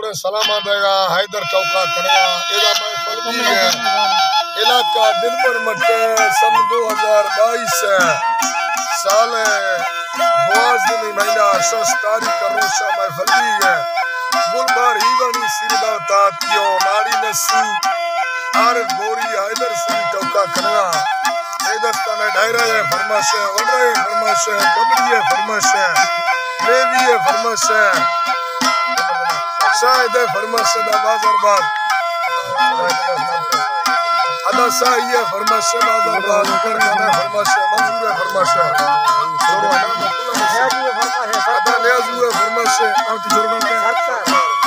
سلام دیگا، حیدر ٹوکا کنگا۔ ادا محفل بیگ ءَ علاقہ دلبر مٹ، سن دو ہزار بائیس ءِ سال ءِ دوازدہمی مہینہ شش تاریخ ءِ روشا محفل بیگ ءَ گلبار ہیوانی سیردار تاتیوں ناڑی نسو عارف گوری حیدر سوری ٹوکا کنگا۔ اے دستان ءِ ڈائرہ ءِ فرمائش ءَ، وڈرا ءِ فرمائش ءَ، کبڑی ءِ فرمائش ءَ، لیوی ءِ فرمائش ءَ، شاہد ءِ فرمائش ءَ، دا بازار باز۔ ادا ساہی ءِ فرمائش ءَ، بازار باز۔ کرکان ءِ فرمائش ءَ، منظور ءِ فرمائش ءَ۔ ادا نیازو ءِ فرمائش ءَ، آنٹی جوڑ بنتے ہیں۔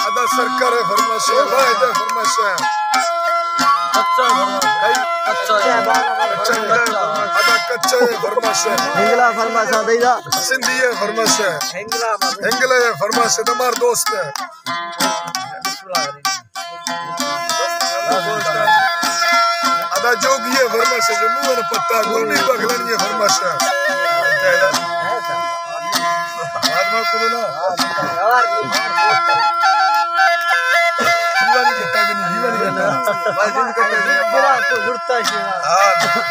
ادا سرکار ءِ فرمائش ءَ، واحد ءِ فرمائش ءَ۔ ادا کچا ءِ فرمائش ءَ۔ ہنگلا ءِ فرمائش ءَ، دئیدا۔ سندھی ءِ فرمائش ءَ۔ ہنگلا ءِ فرمائش ءَ، دمار دوست ءِ۔ ادا جوگی ءِ فرمائش ءَ، جموں ءِ پتا گلبی بغلانی ءِ فرمائش ءَ۔ آدما کلو نا۔ دیوانی کٹا کنی، دیوانی کٹا۔ ہاں۔